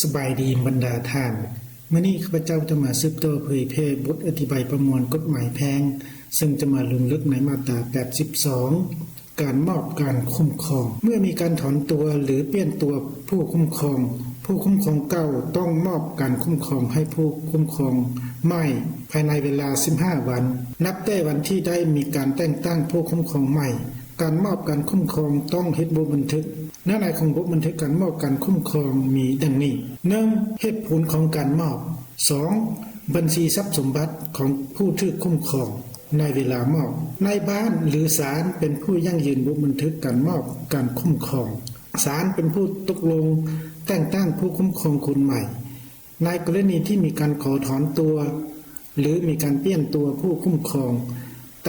ສະບາຍດີບັນດາທ່ານ, ມື້ນີ້ຂ້າພະເຈົ້າຈະມາສືບຕໍ່ເຜີຍແຜ່ບົດອະທິບາຍປະມວນກົດໝາຍແພ່ງ, ເຊິ່ງຈະມາລົງເລິກໃນມາດຕາແປດສິບສອງ ການມອບການຄຸ້ມຄອງ. ເມື່ອມີການຖອນຕົວ ຫຼື ປ່ຽນຕົວຜູ້ຄຸ້ມຄອງ, ຜູ້ຄຸ້ມຄອງເກົ່າຕ້ອງມອບການຄຸ້ມຄອງໃຫ້ຜູ້ຄຸ້ມຄອງໃໝ່ພາຍໃນເວລາສິບຫ້າວັນ ນັບແຕ່ວັນທີ່ໄດ້ມີການແຕ່ງຕັ້ງຜູ້ຄຸ້ມຄອງໃໝ່. ການມອບການຄຸ້ມຄອງຕ້ອງເຮັດບົດບັນທຶກ. ເນື້ອໃນຂອງບົດບັນທຶກການມອບການຄຸ້ມຄອງມີດັ່ງນີ້: ໜຶ່ງ ເຫດຜົນຂອງການມອບ, ສອງ ບັນຊີຊັບສົມບັດຂອງຜູ້ຖືກຄຸ້ມຄອງໃນເວລາມອບ. ນາຍບ້ານ ຫຼື ສານເປັນຜູ້ຢັ້ງຢືນບົດບັນທຶກການມອບການຄຸ້ມຄອງ. ສານເປັນຜູ້ຕົກລົງແຕ່ງຕັ້ງຜູ້ຄຸ້ມຄອງຄົນໃໝ່. ໃນກໍລະນີທີ່ມີການຂໍຖອນຕົວ ຫຼື ມີການປ່ຽນຕົວຜູ້ຄຸ້ມຄອງ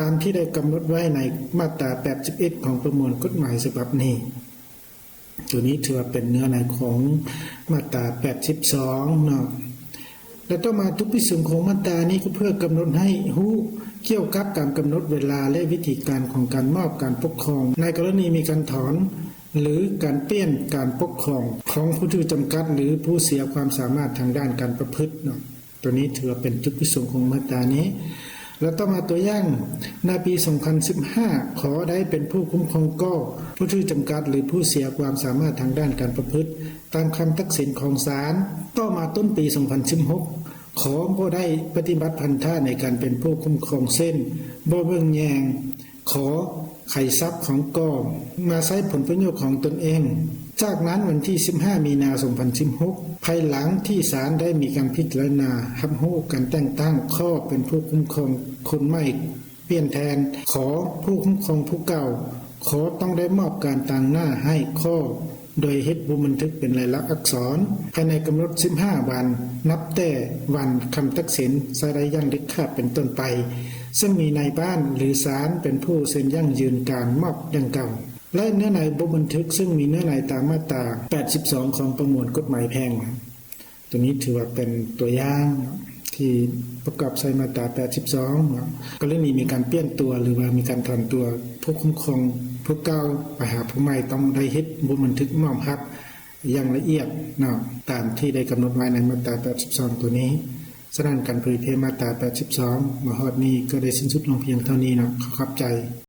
ຕາມທີ່ໄດ້ກຳນົດໄວ້ໃນມາດຕາແປດສິບເອັດ ຂອງປະມວນກົດໝາຍສະບັບນີ້. ໂຕນີ້ຖືວ່າເປັນເນື້ອໃນຂອງມາດຕາແປດສິບສອງເນາະ. ແລະ ຕໍ່ມາຈຸດປະສົງຂອງມາດຕານີ້ກໍເພື່ອກຳນົດໃຫ້ຮູ້ກ່ຽວກັບການກຳນົດເວລາ ແລະ ວິທີການຂອງການມອບການປົກຄອງ ໃນກໍລະນີມີການຖອນ ຫຼື ການປ່ຽນການປົກຄອງຂອງຜູ້ຖືກຈຳກັດ ຫຼື ຜູ້ເສຍຄວາມສາມາດທາງດ້ານການປະພຶດເນາະ. ໂຕນີ້ຖືວ່າເປັນຈຸດປະສົງຂອງມາດຕານີ້. ແລະ ຕໍ່ມາຕົວຢ່າງ, ໃນປີສອງພັນສິບຫ້າ ຂໍໄດ້ເປັນຜູ້ຄຸ້ມຄອງກໍ ຜູ້ຖືກຈຳກັດ ຫຼື ຜູ້ເສຍຄວາມສາມາດທາງດ້ານການປະພຶດ ຕາມຄຳຕັດສິນຂອງສານ. ຕໍ່ມາຕົ້ນປີສອງພັນສິບຫົກ ຂໍບໍ່ໄດ້ປະຕິບັດພັນທະໃນການເປັນຜູ້ຄຸ້ມຄອງ ເຊັ່ນ ບໍ່ເບິ່ງແຍງ, ຂໍໄຂຊັບຂອງກໍມາໃຊ້ຜົນປະໂຫຍດຂອງຕົນເອງ. ຈາກນັ້ນວັນທີສິບຫ້າມີນາສອງພັນສິບຫົກ ພາຍຫຼັງທີ່ສານໄດ້ມີການພິຈາລະນາຮັບຮູ້ການແຕ່ງຕັ້ງກໍເປັນຜູ້ຄຸ້ມຄອງຄົນໃໝ່ປ່ຽນແທນ ຂໍ ຜູ້ຄຸ້ມຄອງຜູ້ເກົ່າ ຂໍຕ້ອງໄດ້ມອບການຕາງໜ້າໃຫ້ກໍ ໂດຍເຮັດບົດບັນທຶກເປັນລາຍລັກອັກສອນພາຍໃນກຳນົດສິບຫ້າວັນ ນັບແຕ່ວັນຄຳຕັດສິນໃຊ້ໄດ້ຢ່າງເດັດຂາດເປັນຕົ້ນໄປ, ເຊິ່ງມີນາຍບ້ານ ຫຼື ສານເປັນຜູ້ເຊັນຢັ້ງຢືນການມອບດັ່ງກ່າວ ແລະ ເນື້ອໃນບົດບັນທຶກເຊິ່ງມີເນື້ອໃນຕາມມາດຕາແປດສິບສອງ ຂອງປະມວນກົດໝາຍແພ່ງ. ໂຕນີ້ຖືວ່າເປັນຕົວຢ່າງທີ່ປະກອບໃສ່ມາດຕາແປດສິບສອງເນາະ. ກໍລະນີມີການປ່ຽນຕົວ ຫຼືວ່າມີການຖອນຕົວ ຜູ້ຄຸ້ມຄອງຜູ້ເກົ່າໄປຫາຜູ້ໃໝ່ ຕ້ອງໄດ້ເຮັດບົດບັນທຶກມອບຮັບຢ່າງລະອຽດເນາະ ຕາມທີ່ໄດ້ກຳນົດໄວ້ໃນມາດຕາແປດສິບສອງໂຕນີ້. ສະນັ້ນການເຜີຍແຜ່ມາດຕາແປດສິບສອງມາຮອດນີ້ກໍໄດ້ສິ້ນສຸດລົງພຽງເທົ່ານີ້ເນາະ. ຂໍຂອບໃຈ.